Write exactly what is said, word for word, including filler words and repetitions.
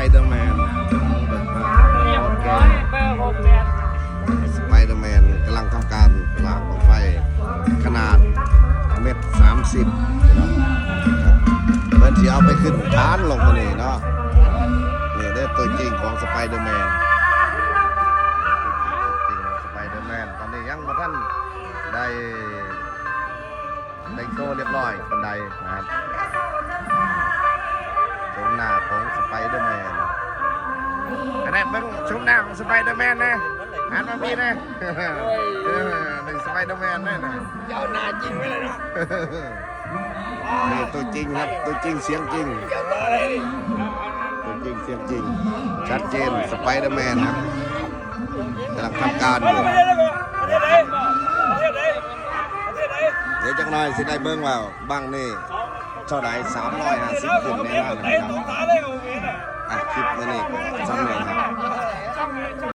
Spider-Man เบิ่งภาพ สไปเดอร์แมนกำลังทำการปล่อยบั้งไฟขนาดเม็ดสามสิบ พี่น้อง เพิ่นสิเอาไปขึ้นฐานลงมานี่เนาะ นี่เด้อตัวจริงของสไปเดอร์แมน ตัวจริงของสไปเดอร์แมน ตอนนี้ยังบ่ทันได้แต่งตัวเรียบร้อยปานใดนะครับ โฉมหน้าของสไปเดอร์แมน อันนั้นเบิ่งโฉมหน้าของสไปเดอร์แมนนะ หันมาพี่นะ เออ นี่สไปเดอร์แมนแน่นะ เจ้าหน้าจริงไปเลยเนาะ นี่ตัวจริงครับ ตัวจริงเสียงจริง ตัวจริงเสียงจริง ชัดเจน สไปเดอร์แมนครับ กำลังทำการอยู่ เดี๋ยวจักหน่อยสิได้เบิ่งว่าบั้งนี่เท่าไหร่ สามร้อยห้าสิบ ขึ้นแน่นอนนะครับ